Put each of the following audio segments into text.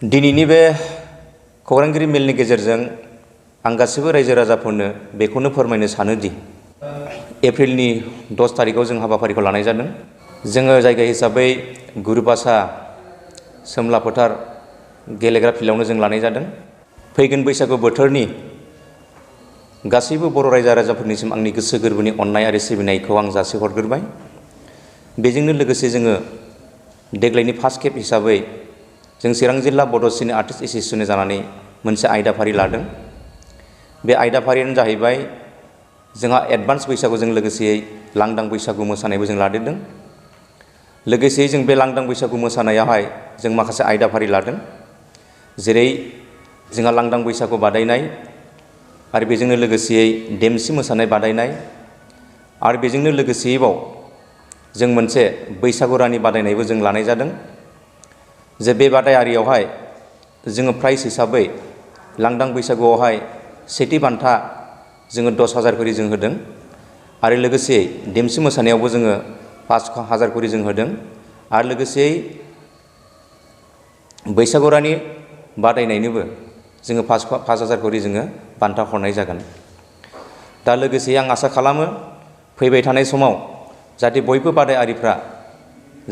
दिनैनि बे खौरांगिरि मेलनि गेजेरजों आं गासिबो रायजो राजाफोरनो बेखौनो फोरमायनो सानोदि एप्रिलनि 10 तारिखआव जों हाबाफारिखौ लानाय जादों। जोङो जायगा हिसाबै गुरुबासा सोमला फोथार गेलेग्रा फिल्डआवनो जों लानाय जादों। फैगोन बैसागु बोथोरनि गासैबो बर' रायजो राजाफोरनिसिम आंनि गोसो गोरबोनि अननाय आरो सिबिनायखौ आं जासिहरग्रोबाय। बेजोंनो लोगोसे जोङो देग्लायनि फार्स्ट खेब हिसाबै जों चिरां जिल्ला बड' सिने आर्टिस्ट एस'सिएशन जानानै मोनसे आयदाफारि लादों। बे आयदाफारियानो जाहैबाय जोंहा एडभान्स बैसागुजों लोगोसेयै लांदां बैसागु मोसानायबो जों लादेरदों। लोगोसेयै जों बे लांदां बैसागु मोसानायावहाय जों माखासे आयदाफारि लादों। जेरै जोंहा लांदां बैसागु बादायनाय आरो बेजोंनो लोगोसेयै देमसि मोसानाय बादायनाय आरो बेजोंनो लोगोसेयैबाव जों मोनसे बैसागु रानि बादायनायबो जों लानाय जादों। जे बे बादायारियावहाय जोङो प्राइज हिसाबै लांदां बैसागुआवहाय सेथि बान्था जोङो 10,000 करि जों होदों आरो लोगोसे देमसि मोसानायावबो जोङो 5,000 करि जों होदों आरो लोगोसेयै बैसागु रानि बादायनायनोबो जोङो 5,000 करि जोङो बान्था हरनाय जागोन। दा लोगोसे आं आसा खालामो फैबाय थानाय समाव जाहाथे बयबो बादायारिफ्रा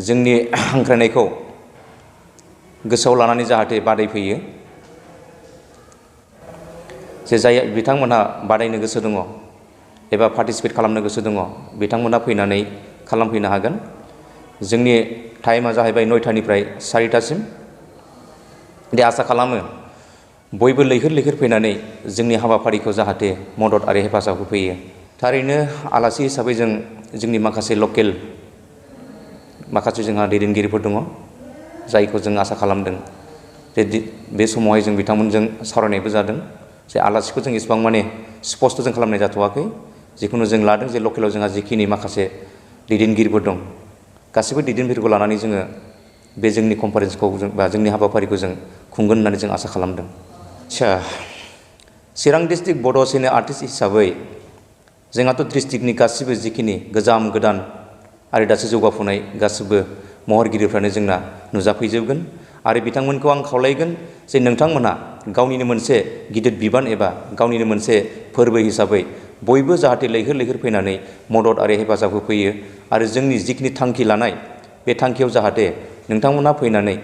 जोंनि हांख्रायनायखौ गोसोआव लानानै जाहाथे बादायफैयो। जे जाय बिथांमोनहा बादायनो गोसो दङ एबा पार्टिसिपेट खालामनो गोसो दङ बिथांमोनहा फैनानै खालामफैनो हागोन। जोंनि टाइमा जाहैबाय 9टानिफ्राय 4टासिम। दे आसा खालामो बयबो लैहोर लैहोर फैनानै जोंनि हाबाफारिखौ जाहाथे मदद आरो हेफाजाब होफैयो। थारैनो आलासि हिसाबै जों जोंनि माखासे लकेल माखासे जोंहा दैदेनगिरिफोर दङ जायखौ जों आसा खालामदों जे बे समावहाय जों बिथांमोनजों सावरायनायबो जादों जे आलासिखौ जों इसेबां माने स्पष्ट जों खालामनाय जाथ'वाखै। जिखुनु जों लादों जे लकेलाव जोंहा जिखिनि माखासे दैदेनगिरिफोर दं गासैबो दैदेनगिरिफोरखौ लानानै जोङो बे जोंनि कनफारेन्सखौ बा जोंनि हाबाफारिखौ जों खुंगोन होननानै जों आसा खालामदों। आच्छा, चिरां डिस्ट्रिक्ट बड' सिने आर्टिस्ट हिसाबै जोंहाथ' डिस्ट्रिक्टनि गासिबो जिखिनि गोजाम गोदान आरो दासो जौगाफुनाय गासिबो महरगिरिफ्रानो जोंना नुजाफैजोबगोन आरो बिथांमोनखौ आं खावलायगोन जे नोंथांमोनहा गावनिनो मोनसे गिदिर बिबान एबा गावनिनो मोनसे फोरबो हिसाबै बयबो जाहाथे लैहोर लैहोर फैनानै मदद आरो हेफाजाब होफैयो आरो जोंनि जिखिनि थांखि लानाय बे थांखियाव जाहाथे नोंथांमोनहा फैनानै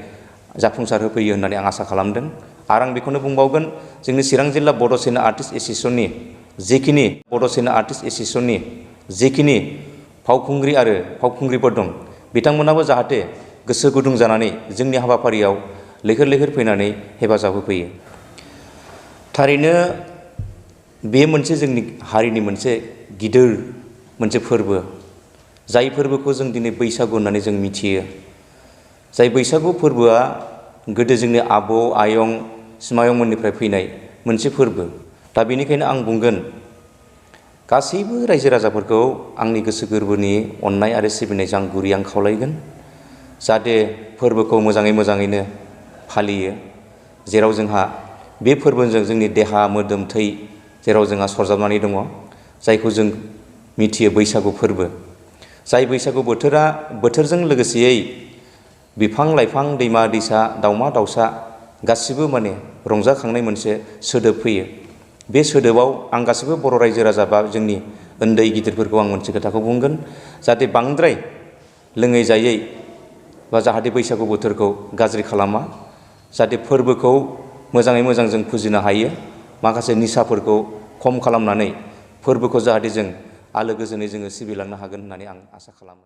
जाफुंसार होफैयो होननानै आं आसा खालामदों। आरो आं बेखौनो बुंबावगोन जोंनि चिरां जिल्ला बड' सिने आर्टिस्ट एस'सिएशननि जिखिनि बड' सिने आर्टिस्ट एस'सिएशननि जिखिनि फावखुंग्रि आरो फावखुंग्रिफोर दं बिथांमोनाबो जाहाथे गोसो गुदुं जानानै जोंनि हाबाफारियाव लैहोर लैहोर फैनानै हेफाजाब होफैयो। थारैनो बे मोनसे जोंनि हारिनि मोनसे गिदिर मोनसे फोरबो जाय फोरबोखौ जों दिनै बैसागु होननानै जों मिथियो। जाय बैसागु फोरबोआ गोदो जोंनि आबौ आयं सिमायंमोननिफ्राय फैनाय मोनसे फोरबो। दा बेनिखायनो आं बुंगोन गासैबो रायजो राजाफोरखौ आंनि गोसो गोरबोनि अननाय आरो सिबिनायजों आं गुरै खावलायगोन जाहाथे फोरबोखौ मोजाङैनो फालियो। जेराव जोंहा बे फोरबोजों जोंनि देहा मोदोम थै जेराव जोंहा सरजाबनानै दङ जायखौ जों मिथियो बैसागु फोरबो। जाय बैसागु बोथोरजों लोगोसेयै बिफां लाइफां दैमा दैसा दाउमा दाउसा गासिबो माने रंजाखांनाय मोनसे सोदोब फैयो। बे सोदोबाव आं गासिबो बर' रायजो राजा बा जोंनि उन्दै गिदिरफोरखौ आं मोनसे खोथाखौ बुंगोन जाहाथे बांद्राय लोङै जायै बा जाहाथे बैसागु बोथोरखौ गाज्रि खालामा जाहाथे फोरबोखौ मोजाङै मोजां जों फुजिनो हायो। माखासे निसाफोरखौ खम खालामनानै फोरबोखौ जाहाथे जों आलो गोजोनै जोङो सिबिलांनो हागोन होननानै आं आसा खालामो।